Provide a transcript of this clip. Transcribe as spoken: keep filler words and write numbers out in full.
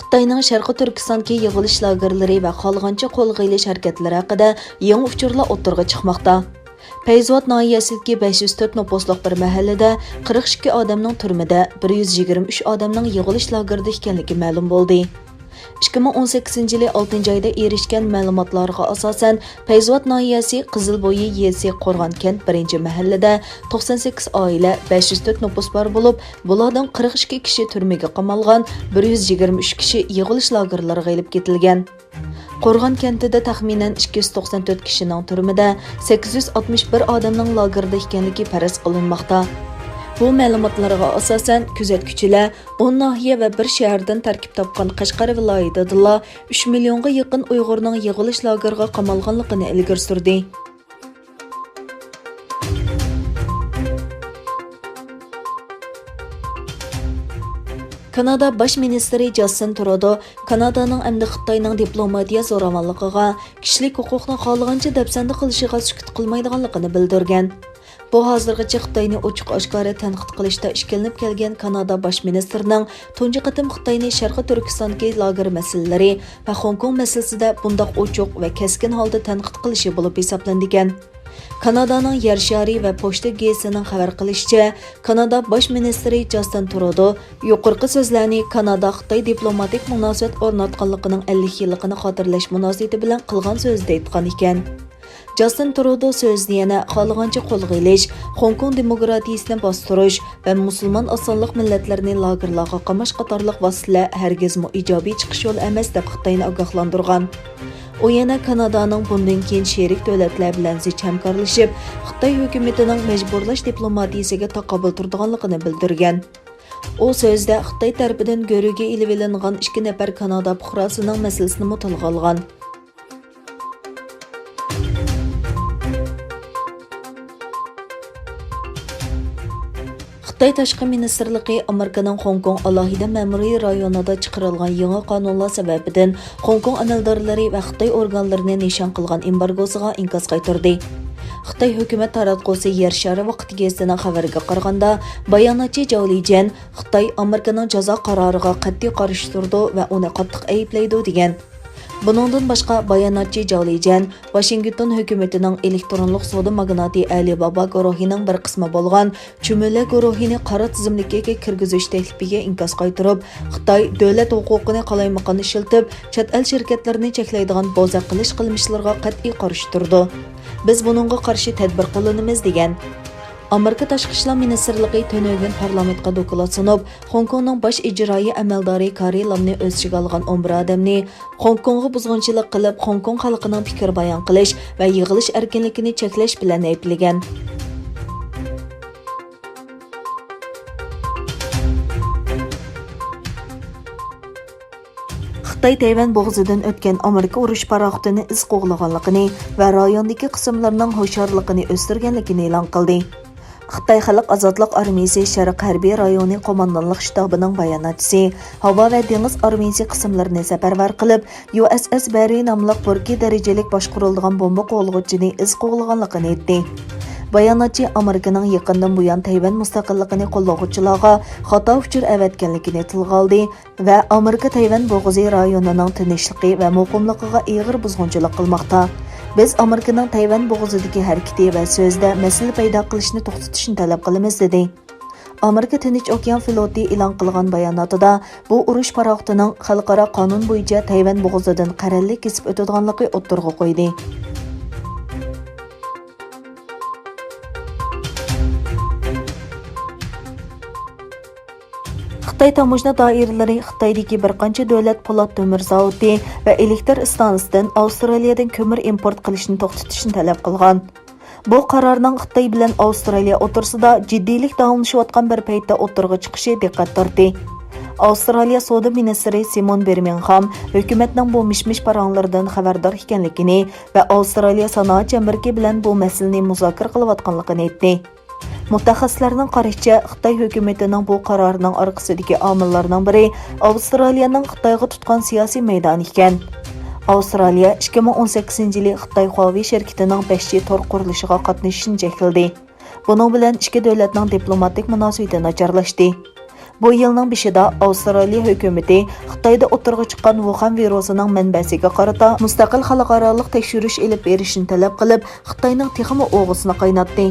خىتاينىڭ شەرقىي تۈركىستاندىكى يىغىلىش لاگېرلىرى ۋە خالىغانچە قولغا ئېلىش ھەرىكەتلىرى ھەققىدە يېڭى ئۇچۇرلار ئوتتۇرىغا چىقماقتا. پەيزىۋات ناھىيەسىدىكى بەش يۈز تۆت نوپۇسلۇق بىر مەھەللىدە قىرىق ئىككى ئادەمنىڭ تۈرمىدە، بىر يۈز يىگىرمە ئۈچ ئادەمنىڭ يىغىلىش لاگېرىدا ئىكەنلىكى مەلۇم بولدى. ئىككى مىڭ ئون سەككىزىنچى يىلى ئالتىنچى ئايدا ئېرىشكەن مەلۇماتلارغا ئاساسەن، پەيزىۋات ناھىيەسى قىزىلبويى يېزىسى قورغان كەنت بىرىنچى مەھەللىدە توقسان سەككىز ئائىلە، بەش يۈز تۆت نوپۇس بار بولۇپ، بۇلاردىن قىرىق ئىككى كىشى تۈرمىگە قامالغان، بىر يۈز يىگىرمە ئۈچ كىشى يىغىلىش لاگېرلىرىغا ئېلىپ كېتىلگەن. قورغان كەنتىدە تەخمىنەن ئىككى يۈز توقسان تۆت كىشىنىڭ تۈرمىدە، سەككىز يۈز ئاتمىش بىر ئادەمنىڭ لاگېردا ئىكەنلىكى پەرەز قىلىنماقتا. بۇ مەلۇماتلارغا ئاساسەن، كۆزەتكۈچىلەر ئون ناھىيە ۋە بىر شەھەردىن تەركىب تاپقان قەشقەر ۋىلايىتىدىلا ئۈچ مىليونغا يېقىن ئۇيغۇرنىڭ يىغىلىش لاگېرىغا قامالغانلىقىنى ئىلگىرى سۈردى. كانادا باش مىنىستىرى جاستىن ترۇدو كانادانىڭ ئەمدى خىتاينىڭ دىپلوماتىيە زوراۋانلىقىغا، كىشىلىك ھوقۇقنى خالىغانچە دەپسەندە قىلىشىغا سۈكۈت قىلمايدىغانلىقىنى بىلدۈرگەن. بۇ ھازىرغىچە خىتاينى ئوچۇق-ئاشكارا تەنقىد قىلىشتا ئىككىلىنىپ كەلگەن كانادا باش مىنىستىرىنىڭ تۇنجى قېتىم خىتاينى شەرقىي تۈركىستاندىكى لاگېر مەسىلىلىرى ۋە خوڭكوڭ مەسىلىسىدە بۇنداق ئوچۇق ۋە كەسكىن ھالدا تەنقىد قىلىشى بولۇپ ھېسابلىنىدىكەن. كانادانىڭ يەر شارى ۋە پوچتا گېزىتىنىڭ خەۋەر قىلىشىچە، كانادا باش مىنىستىرى جاستىن ترۇدو يۇقىرىقى سۆزلەرنى كانادا-خىتاي دىپلوماتىك مۇناسىۋەت ئورناتقانلىقىنىڭ ئەللىك يىللىقىنى خاتىرىلەش مۇناسىۋىتى بىلەن قىلغان سۆزىدە ئېيتقان ئىكەن. جاستىن ترۇدو سۆزىنى يەنە خالىغانچە قولغا ئېلىش، خوڭكوڭ دېموكراتىيىسىنى باستۇرۇش ۋە مۇسۇلمان ئاز سانلىق مىللەتلەرنى لاگېرلارغا قاماش قاتارلىق ۋاسىتىلەر ھەرگىزمۇ ئىجابىي چىقىش يولى ئەمەس، دەپ خىتاينى ئاگاھلاندۇرغان. ئۇ يەنە كانادانىڭ بۇندىن كېيىن شېرىك دۆلەتلەر بىلەن زىچ ھەمكارلىشىپ، خىتاي ھۆكۈمىتىنىڭ مەجبۇرلاش دىپلوماتىيىسىگە تاقابىل تۇرىدىغانلىقىنى بىلدۈرگەن. ئۇ سۆزىدە خىتاي تەرىپىدىن گۆرۈگە ئېلىۋېلىنغان ئىككى نەپەر كانادا پۇقراسىنىڭ مەسىلىسىنىمۇ تىلغا ئالغان. خىتاي تاشقى مىنىستىرلىقى ئامېرىكىنىڭ خوڭكوڭ ئالاھىدە مەمۇرىي رايونىدا چىقىرىلغان يېڭى قانۇنلار سەۋەبىدىن خوڭكوڭ ئەمەلدارلىرى ۋە خىتاي ئورگانلىرىنى نىشان قىلغان ئېمبارگوسىغا ئىنكاس قايتۇردى. خىتاي ھۆكۈمەت تاراتقۇسى يەر شارى ۋاقتى گېزىتىنىڭ خەۋىرىگە قارىغاندا، باياناتچى جاۋ لىجيەن خىتاي ئامېرىكىنىڭ جازا قارارىغا قەتئىي قارشى تۇرىدۇ ۋە ئۇنى قاتتىق ئەيىبلەيدۇ، دېگەن. بۇنىڭدىن باشقا، باياناتچى جاۋ لىجيەن ۋاشىنگتون ھۆكۈمىتىنىڭ ئېلېكترونلۇق سودا ماگناتى ئەلى بابا گۇرۇھىنىڭ بىر قىسمى بولغان چۈمۈلە گۇرۇھىنى قارا تىزىملىكىگە كىرگۈزۈش تەكلىپىگە ئىنكاس قايتۇرۇپ، خىتاي دۆلەت ھوقۇقىنى قالايمىقان ئىشلىتىپ، چەت ئەل شىركەتلىرىنى چەكلەيدىغان بوزەك قىلىش قىلمىشلىرىغا قەتئىي قارشى تۇرىدۇ. بىز بۇنىڭغا قارشى تەدبىر قوللىنىمىز، دېگەن. ئامېرىكا تاشقى ئىشلار مىنىستىرلىقى تۈنۈگۈن پارلامېنتقا دوكلات سۇنۇپ، خوڭكوڭنىڭ باش ئىجرائىي ئەمەلدارى كاررى لامنى ئۆز ئىچىگە ئالغان ئون بىر ئادەمنى خوڭكوڭغا بۇزغۇنچىلىق قىلىپ، خوڭكوڭ خەلقىنىڭ پىكىر بايان قىلىش ۋە يىغىلىش ئەركىنلىكىنى چەكلەش بىلەن ئەيىبلىگەن. خىتاي تەيۋەن بوغۇزىدىن ئۆتكەن ئامېرىكا ئۇرۇش پاراخوتىنى ئىز قوغلىغانلىقىنى ۋە رايوندىكى قىسىملىرىنىڭ ھوشيارلىقىنى ئۆستۈرگەنلىكىنى ئېلان قىلدى. خىتاي خەلق ئازادلىق ئارمىيىسى شەرق ھەربىي رايونى قوماندانلىق شتابىنىڭ باياناتچىسى، ھاۋا ۋە دېڭىز ئارمىيىسى قىسىملىرىنى سەپەرۋەر قىلىپ، يۇ ئېس ئېس بەررى ناملىق بىر ئىككى دەرىجىلىك باشقۇرۇلىدىغان بومبا قوغلىغۇچىنى ئىز قوغلىغانلىقىنى ئېيتتى. باياناتچى ئامېرىكىنىڭ يېقىندىن بۇيان تەيۋەن مۇستەقىللىقىنى قوللىغۇچىلارغا خاتا ئۇچۇر ئەۋەتكەنلىكىنى تىلغا ئالدى ۋە ئامېرىكا تەيۋەن بوغۇزى رايونىنىڭ تىنچلىقى ۋە مۇقىملىقىغا ئېغىر بۇزغۇنچىلىق قىلماقتا. بىز ئامېرىكىنىڭ تەيۋەن بوغۇزىدىكى ھەرىكىتى ۋە سۆزىدە مەسىلە پەيدا قىلىشنى توختىتىشنى تەلەپ قىلىمىز، دېدى. ئامېرىكا تىنچ ئوكيان فلوتى ئېلان قىلغان باياناتىدا، بۇ ئۇرۇش پاراخوتىنىڭ خەلقئارا قانۇن بويىچە تەيۋەن بوغۇزىدىن قەرەللىك كېسىپ ئۆتىدىغانلىقى ئوتتۇرىغا قويدى. خىتاي تاموژنا دائىرىلىرى خىتايدىكى بىر قانچە دۆلەت پولات تۆمۈر زاۋۇتى ۋە ئېلېكتر ئىستانسىسىدىن ئاۋسترالىيەدىن كۆمۈر ئىمپورت قىلىشنى توختىتىشنى تەلەپ قىلغان. بۇ قارارنىڭ خىتاي بىلەن ئاۋسترالىيە ئوتتۇرىسىدا جىددىيلىك داۋاملىشىۋاتقان بىر پەيتتە ئوتتۇرىغا چىقىشى دىققەت تارتتى. ئاۋسترالىيە سودا مىنىستىرى سىمون بىرمىنغھام ھۆكۈمەتنىڭ بۇ مىش-مىش پاراڭلىرىدىن خەۋەردار ئىكەنلىكىنى ۋە ئاۋسترالىيە سانائەت چەمبىرىكى بىلەن بۇ مەسىلىنى مۇزاكىرە قىلىۋاتقانلىقىنى ئېيتتى. مۇتەخەسسىسلەرنىڭ قارىشىچە، خىتاي ھۆكۈمىتىنىڭ بۇ قارارىنىڭ ئارقىسىدىكى ئامىللارنىڭ بىرى ئاۋسترالىيەنىڭ خىتايغا تۇتقان سىياسىي مەيدانى ئىكەن. ئاۋسترالىيە ئىككى مىڭ ئون سەككىزىنچى يىلى خىتاي خۇاۋېي شىركىتىنىڭ بەش جى تور قۇرۇلۇشىغا قاتنىشىشىنى چەكلىدى. بۇنىڭ بىلەن ئىككى دۆلەتنىڭ دىپلوماتىك مۇناسىۋىتى ناچارلاشتى. بۇ يىلنىڭ بېشىدا ئاۋسترالىيە ھۆكۈمىتى خىتايدا ئوتتۇرىغا چىققان ۋۇخەن ۋىرۇسىنىڭ مەنبەسىگە قارىتا مۇستەقىل خەلقئارالىق تەكشۈرۈش ئېلىپ بېرىشنى تەلەپ قىلىپ، خىتاينىڭ تېخىمۇ ئوغىسىنى قايناتتى.